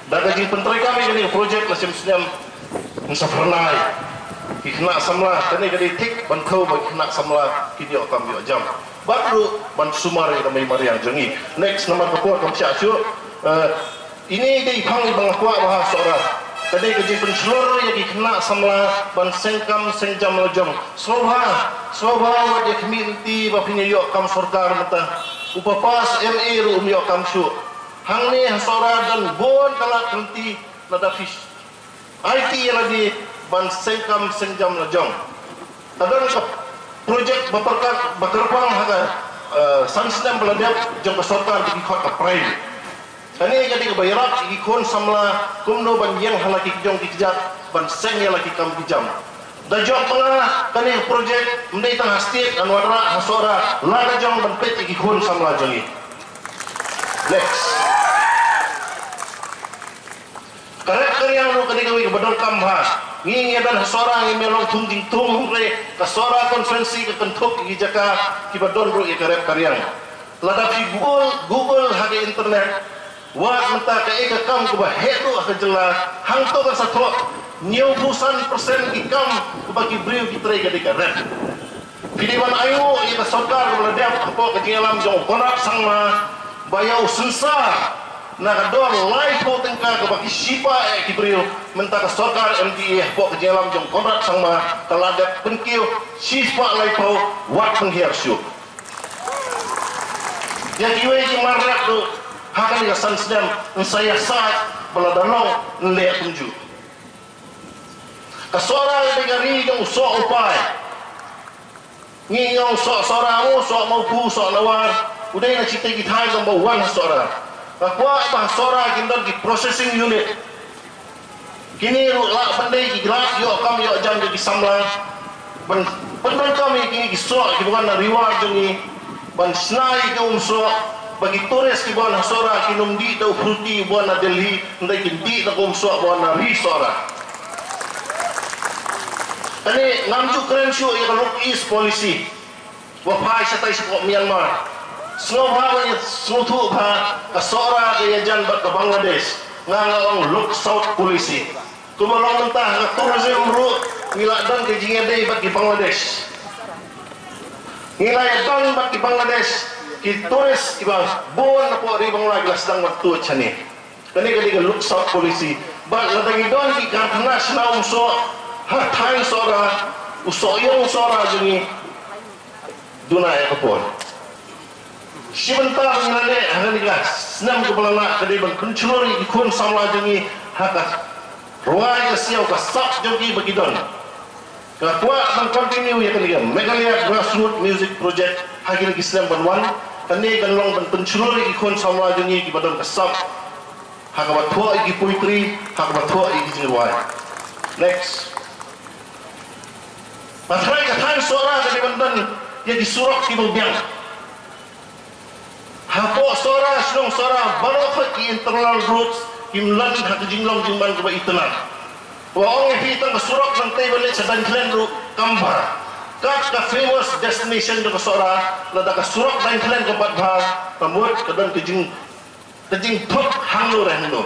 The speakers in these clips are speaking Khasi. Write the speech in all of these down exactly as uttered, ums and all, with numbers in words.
Da ka jingpyntreikam ïa kane ka project la shem snem, ngin sa phyrnai ki khynnah samla. Kane ka dei thik ban thew ba ki khynnah samla kin ïoh kam ïoh jam bad ruh ban sumar ïa ka mei mariang jong ngi. Next, namar ka por kam shah shuh. Eh, ine i dei i phang iba nga kwah ba ha Sohra, ka dei ka jingpynshlur ïa ki khynnah samla ban seng kam seng jam la jong. Sngewbha, sngewbha wat ïa khmih lynti ba phin ïoh kam sorkar mynta. U pass M A ruh um ïoh kam shuh. Hangne ha Sohra don bun ka lad ka lynti lada phi aiti ïa lade ban seng kam seng jam la jong. Ka don ka project ba pyrkhat ba kyrpang ha ka, eh, san snem ba la dep jong ka sorkar ba ki khot ka PRIME. Kane ka dei kaba ïarap ïa ki khun samla kumno ban ïeng ha la ki jong ki kjat ban seng ïa la ki kam ki jam. Da jop ma nga kane ka project ym dei tang ha state, ngan wanrah ha Sohra la ka jong ban peit ïa ki khun samla jong ngi. Next. Ka rep ka riang ruh ka dei kawei kaba donkam bha. Ngi ngi don ha Sohra ngi mih long thung jingthung, hynrei ka Sohra constituency ka kynthup ïa ki jaka kiba don ruh ïa ka rep ka riang. Lada phi Google, Google ha ka internet, wat mynta kaei ka kam kaba heh ruh ha ka jylla, hangto kan sa thoh hynñiewphew san percent ki kam kaba ki briew ki trei ka dei ka rep. Phi dei ban ainguh ïa ka sorkar kaba la dep hapoh ka jingïalam jong u Conrad Sangma ba ïa u sensar na ka dor laiphew tyngka kaba ki shipah eh ki briew, mynta ka sorkar M D A hapoh ka jingïalam jong u Conrad Sangma ka la dep pynkiew shispah laiphew, wat pynhiar shuh. Ïa kiwei ki mar rep ruh ha kane ka san snem yn sa ïasaid ba lada long yn leh kumjuh. Ka Sohra ka dei ka ri jong u soh u pai. Ngi ong soh Sohra mo, soh Mawphu, soh Nawar, u dei na kitei ki thaiñ tang ba wan ha Sohra. Nga kwah ba ha Sohra kin don ki processing unit. Kine ruh lah ban dei ki lad ïoh kam ïoh jam jong ki samla. Ban, ban, ban kam ïa kine ki soh kiba wan na ri war jong ngi. Ban shna ïa ki um soh ba ki tourist kiba wan ha Sohra kin ym dih da u fruity ba wan na Delhi, hynrei kin dih da ka um soh ba wan na ri Sohra. Kane ngam ju kren shuh ïa ka Look East policy ba phai shatai shapoh Myanmar. Sngewbha ba ïa sngewthuh ba ka Sohra ka ïajan bad ka Bangladesh. Nga nga ong Look South policy. Kumba long mynta ha ka tourism ruh ngi la don ka jingïadei bad ki Bangladesh. Ngi la ïadon bad ki Bangladesh, ki tourist kiba bun napoh ri Bangla ki la sdang ban tuid shane. Kane ka dei ka Look South policy. Bad lada ngi don ki karkhana shna um soh ha thaiñ Sohra, u soh ïong Sohra jong ngi, duna ïa ka por. Shi bynta ba ngi la leh ha kane ka snem kaba la lah ka dei ban pynshlur ïa ki khun samla jong ngi ha ka rwai ka siaw ka sap jong ki ba ki don. Nga kwah ban continue ïa kane ka Meghalaya Grassroots Music Project ha kine ki snem ban wan. Kane kan long ban pynshlur ïa ki khun samla jong ngi kiba don ka sap ha kaba thoh ïa ki poetry, ha kaba thoh ïa ki jingrwai. Next. Nga tharai ka thaiñ Sohra ka dei ban don ïa ki surok kiba biang. Hapoh Sohra, shnong Sohra baroh ki internal roads kim don ha ka jinglong jingman kaba itynnad. Wat ong ïa phi tang ka surok nangtei ban leit sha Daiñkhlen ruh kam bha. Kat ka famous destination jong ka Sohra, lada ka surok Daiñkhlen kam pat bha, ka mut ka don ka jing ka jingthut hangno re hangno.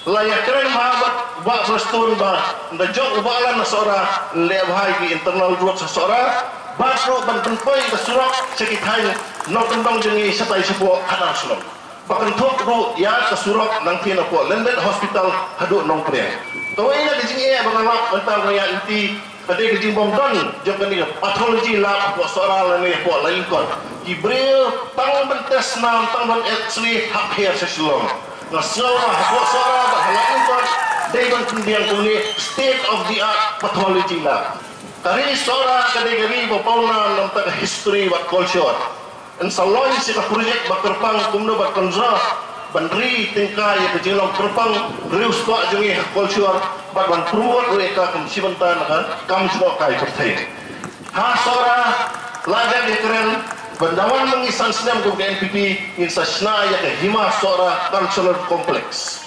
La ïakren bha bad u Bah Prestone ba ynda jong u Bah Alan na Sohra, leh bha ïa ki internal road sha Sohra, bad ruh ban pynpoi ka surok sha ki thaiñ nongkyndong jong ngi shatai shapoh khadar shnong. Ba kynthup ruh ïa ka surok nangtei napoh Lyndet Hospital haduh Nongpriang. Kawei na ka jingeh ba nga lap mynta ba nga ïaid lynti, ka dei ka jingbym don jong kane ka pathology lab hapoh Sohra lane hapoh Laingon. Ki briew tang ban test snam, tang ban X-ray hap her sha Shillong. Nga sngew ba hapoh Sohra bad ha Laingon dei ban pynbiang kumne state of the art pathology lab. Ka ri Sohra ka dei ka ri ba pawnam namar ka history bad culture. Yn sa launch ïa ka project ba kyrpang kumno ban conserve, ban ri tyngkai ïa ka jinglong kyrpang riewspah jong ngi ha culture, bad ban promote ruh ïa ka kum shi bynta na ka kam jngohkai pyrthei. Ha Sohra, la dep ïakren ba ynda wan ma ngi san snem kum ka N P P, ngin sa shna ïa ka Hima Sohra Cultural Complex.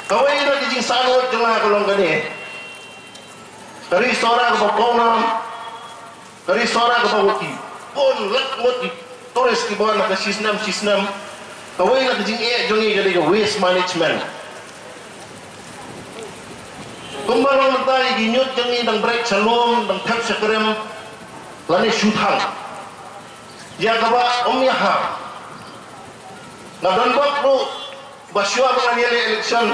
Kawei na ki jingsngewthuh jong nga ka long kane. Ka ri Sohra kaba pawnam, ka ri Sohra kaba, ki bun lak ngut ki tourist kiba wan ha ka shi snem shi snem. Kawei na ka jingeh jong ngi ka dei ka waste management. Kumba long mynta ïa ki ñiut jong ngi dang bret sha lum, dang thep sha krem, lane shu thang. Ïa kaba ym ïahap. Nga don bok ruh ba shuwa ba ngan ïaleh election,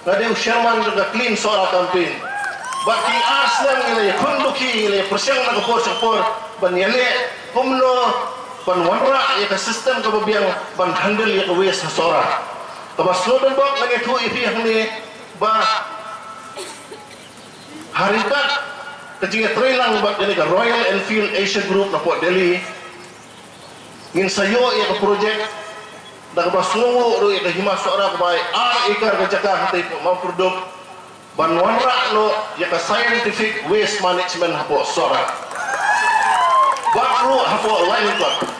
nga dei u chairman jong ka Clean Sohra campaign. Bad ki ar snem ngi la ïakhun dukhi, ngi la ïapyrshang na ka por sha ka por ban ïaleh kumno ban wanrah ïa ka system kaba biang ban handle ïa ka waste ha Sohra. Kaba sngewdon bok ngan ïathuh ïa phi hangne ba ha ryngkat ka jingïatreilang bad kane ka Royal Enfield Asia Group na Port Delhi, ngin sa ïoh ïa ka project da kaba sngewnguh ruh ïa ka Hima Sohra kaba ai ar acre ka jaka hangtei hapoh Mawpyrduk ban wanrah noh ïa ka scientific waste management hapoh Sohra bad ruh hapoh Laitumkhrah.